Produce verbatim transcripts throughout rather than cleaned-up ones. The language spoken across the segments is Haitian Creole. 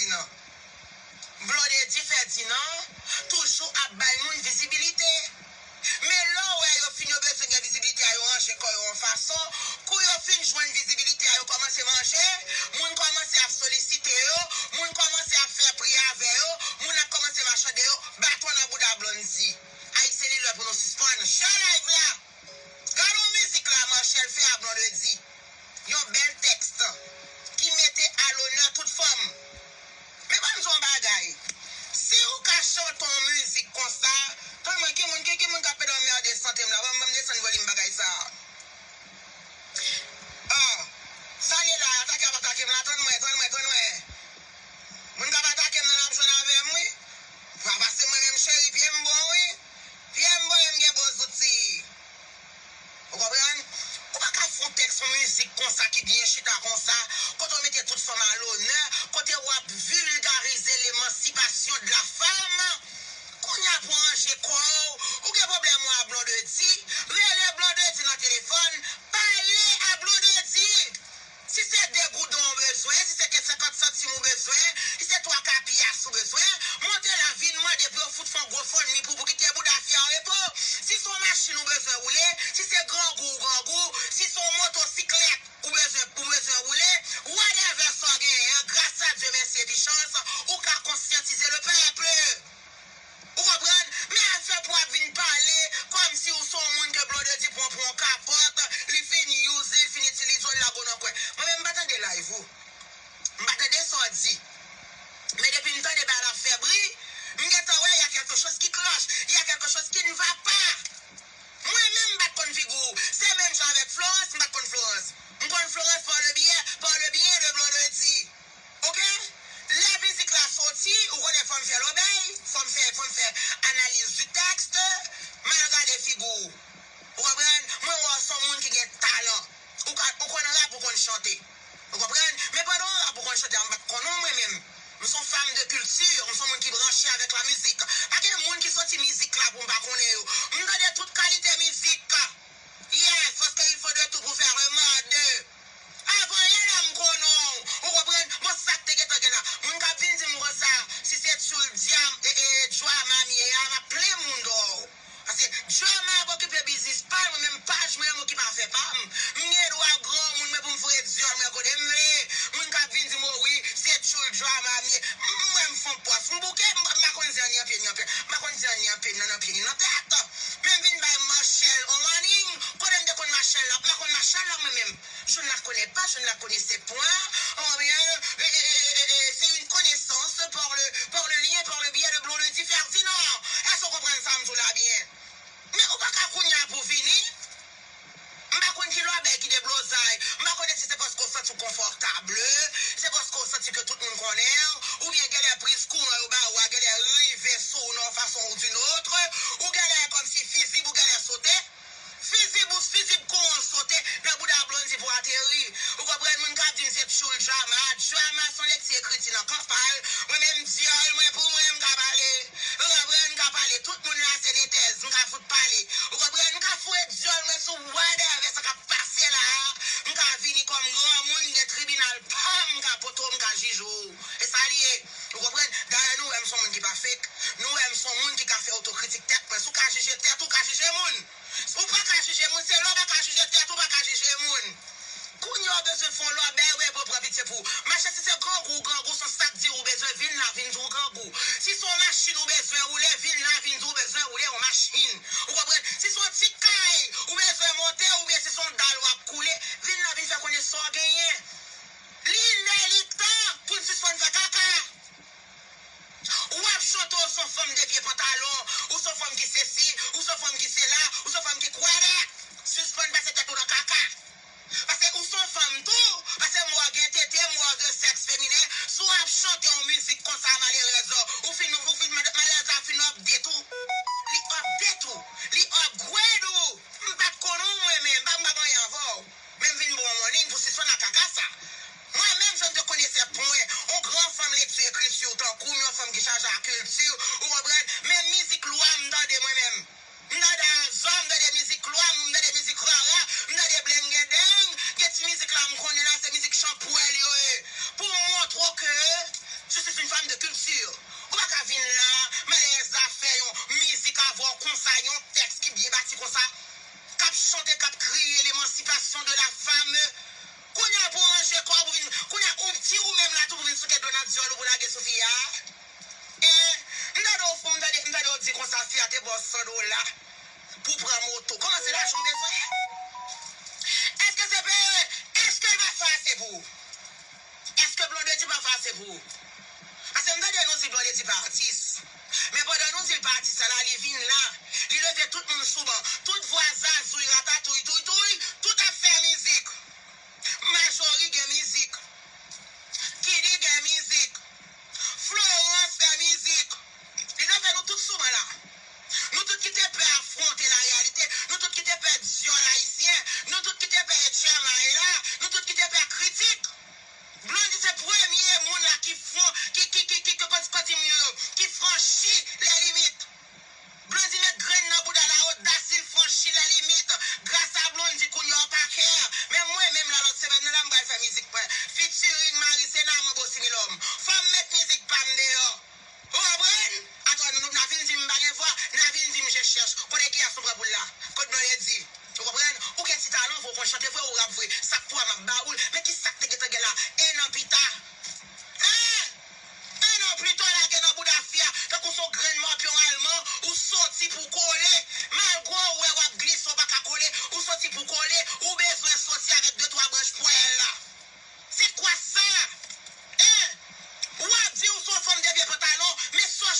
nan. Blondedy, Ferdinand toujou ap bay moun vizibilite. Men lè w wè yo fin yo bezwen gen vizibilite a, yo ranje kò yo yon fason. Kou yo fin jwenn vizibilite a, yo kòmanse manje. Moun kòmanse ap solisite yo. Moun kòmanse ap fè pri avè yo. Moun ap kòmanse machande yo. Baton nan bouda Blondedy. Ayisyen, li lè pou nou sispann. Share live la. Gade yon mizik la Marshelle fè a Blondedy. Yon bèl tèks ki mete a lonè tout fanm. Men ban m di w yon bagay. Si ou ka chante yon mizik konsa, tann mwen, ki moun, ki, ki moun k ap anmède sante m la? Ban m, ban m desann volim bagay sa a. Ah, sa l ye la, atake ap atake m la, tann mwen, tann mwen, tann mwen. Moun k ap atake m nan ap jwenn avè m, wi. Pa pase mwen menm cheri, pye m bon, wi. Pye m bon, e m gen bon zouti. Ou konprann? Ou pa ka fè yon tèks, yon mizik konsa ki byen chita konsa, kote w mete tout fanm a lonè, kote w ap vilgarize lemansipasyon de la femme. Kounye a pou w ranje kò w, ou gen pwoblèm ou a Blondedy, rele Blondedy nan telefòn, pale a Blondedy. Si se de goudon ou bezwen, si se ke senkant santim ou bezwen, si se twa ka piyas ou bezwen, monte la vin mande pou yo fout fè yon gwo fon mi pou, pou kite bouda fi a an repo. Si se yon machin ou bezwen woule, si se grangou ou grangou, si se yon motosiklèt ou bezwen, ou bezwen woule, whatever sa w genyen an, gras a Dye, mèsi epi chans, ou ka konsyantize le peuple. Ou konprann? Men afè pou w ap vin pale kòmsi ou se yon moun ke Blondedy pran pou yon kapòt, li fin use li, li fin itilize w, li lage w nan kwen. Mwen menm m pa tande live ou. M pa tande sa w di. Men depi m tande bagay la ap fè bri, m gentan wè y a quelque chose qui cloche, y a quelque chose qui ne va pas. Mwen menm m pa t konn figi w. Se menm jan avèk Florence, m pa t konn Florence. M konn Florence par le biais, par le biais de Blondedy. Oke? Lè mizik la soti,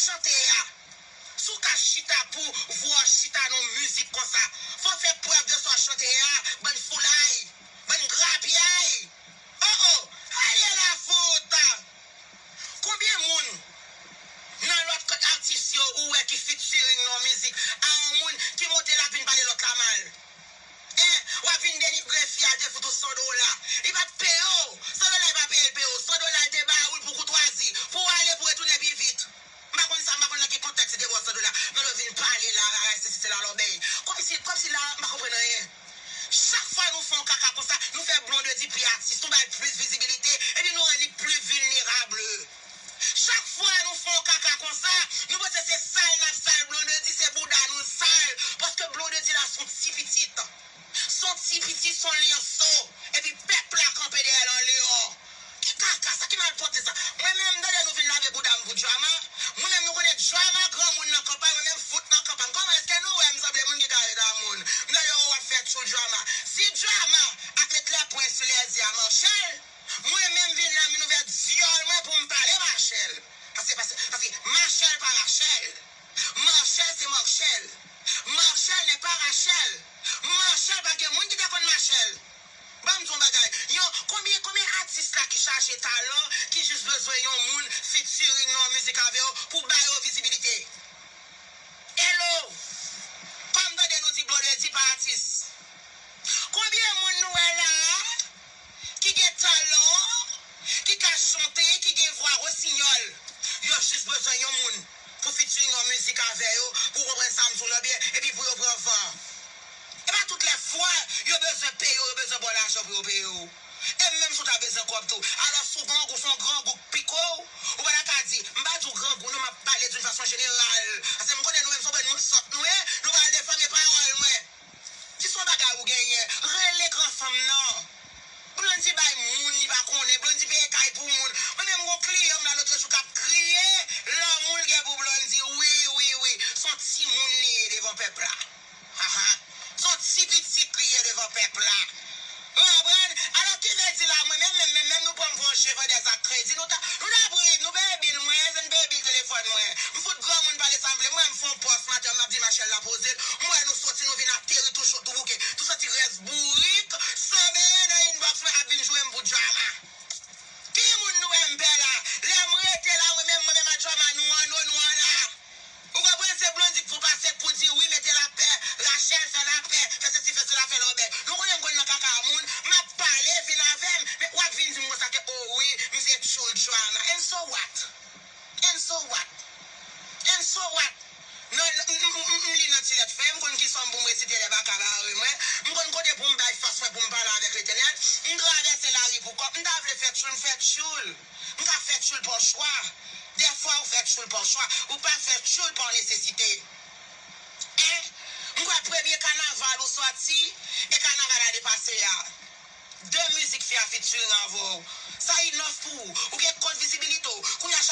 chante a. Si w ka chita pou vwa w chita nan mizik konsa, fò w fè prèv de sa w chante a, bann foulay, bann grapyay. Oh oh, ale la fout! Konbyen moun nan lòt atis yo ou wè ki featuring nan mizik a yon moun ki monte la vin pale lòt la mal? Hein, w ap vin denigre fi a, l te fout ou san dola. Li pa t peye w. San dola li pa peye l peye w. San dola l te ba ou l pou koutwazi, pou w ale pou retounen pi vit. M pa konn sa, m pa konn nan ki kontèks li te ba w san dola. Men l vin pale la, la, la, sesi, sela, lòbèy. Kòmsi, kòmsi la, m pa konprann anyen. Chak fwa nou fè yon kaka konsa, nou fè Blondedy pi atis, nou bay plis vizibilite, epi nou rann li pi vilnerab. Chak fwa nou fè yon kaka konsa, nou panse se sal n ap sal Blondedy, se bouda nou sal. Paske Blondedy la se yon ti pitit. Se yon ti pitit, se yon lyanso. Epi pèp la kanpe dèyè l an leyon. Ki kaka sa, ki malpwòpte sa? Mwen menm, m tande nou vin lave bouda m pou drama. Mwen menm, nou konnen drama granmoun nan kanpay, mwen menm fout nan kanpay. Kòman èske nou wè m sanble moun ki ka rete a moun? M tande w ap fè tchoul drama. Si drama ap met les points sur les i a Marshall, mwen menm vin la, m vin ouvè dyòl mwen pou m pale Marshall. Paske, paske, paske Marshall pa Rachel. Marshall se Marshall. Marshall n'est pas Rachel. Marshall pa gen moun ki te konn Marshall. Ban m di w yon bagay. Yon, konbyen, konbyen atis la ki chaje talan, ki jis bezwen yon moun featuring nan yon mizik avè yo pou ba yo vizibilite? Hello! Kòm tande nou di Blondedy pa atis. Konbyen moun nou wè la a ki gen talan, ki ka chante, ki gen vwa wosinyòl? Yo jis bezwen yon moun pou featuring yon mizik avè yo, pou w konprann sa m di w la byen, epi pou yo pran van. E pa tout lè fwa yo bezwen peye w, yo bezwen ba w lajan pou yo peye w. E menm si w ta bezwen kòb tou. Alò, si w grangou, si w grangou k pike w, ou pa ta ka di, m pa di w grangou non, m ap pale d'une façon générale. Paske m konnen nou menm se yon bann moun sòt nou ye, nou pral defòme pawòl mwen. Si se yon bagay ou genyen, rele granfanm nan. Blondy bay moun li pa konnen, Blondy peye kay pou moun. Mwen menm gon kliyan m la lotrejou k ap kriye lanmou l gen pou Blondy. Wi, wi, wi. Se yon timoun li ye devan pèp la. Aha. Se yon ti pitit li ye devan pèp la. Ou konprann? Alò ki vle di la, mwen menm, menm, menm, menm nou pran m pou yon je vandèz ak kredi, nou ta, nou ta ap ri, nou peye bil mwen, se n peye bil telefòn mwen. M fout granmoun pale sa m vle, mwen m fè yon pòs maten an, m ap di Machèl la poze l, m wè nou soti, nou vin ateri tou cho, tou bouke, tou soti rès bourik, sonbele nan inbox mwen ap vin joure m pou drama. Ki moun nou wè m pè la? Lè m rete la, mwen menm, mwen menm ak drama, nou anno, nou anna. Ou konprann, se Blondy k pou pase k pou di wi, mete lapè, Rachel fè lapè, fè sesi, fè sela, fè lòbèy. Nou konnen m konn nan kaka moun, m ap pale, vin avè m, men w ap vin di m konsa ke, oh wi, m se tchoul drama. And so what? And so what? And so what? Non, m, m, m, m li nan ti lèt fen, m konn ki sòm pou m resite lè baka bare mwen, m konn kote pou m bay fòs mwen pou m pale avèk Letènèl, m travèse lari pou kò m, m ta vle fè tchoul, m fè tchoul. M ka fè tchoul pa chwa. Dèfwa ou fè tchoul pa chwa. Ou pa fè tchoul pa nesesite. Hein? M kwè premye kanaval ou sòti, e kanaval ane pase a. De mizik fi a featuring avè w. Sa enough pou ou. Ou gen kont vizibilite w. Kounye a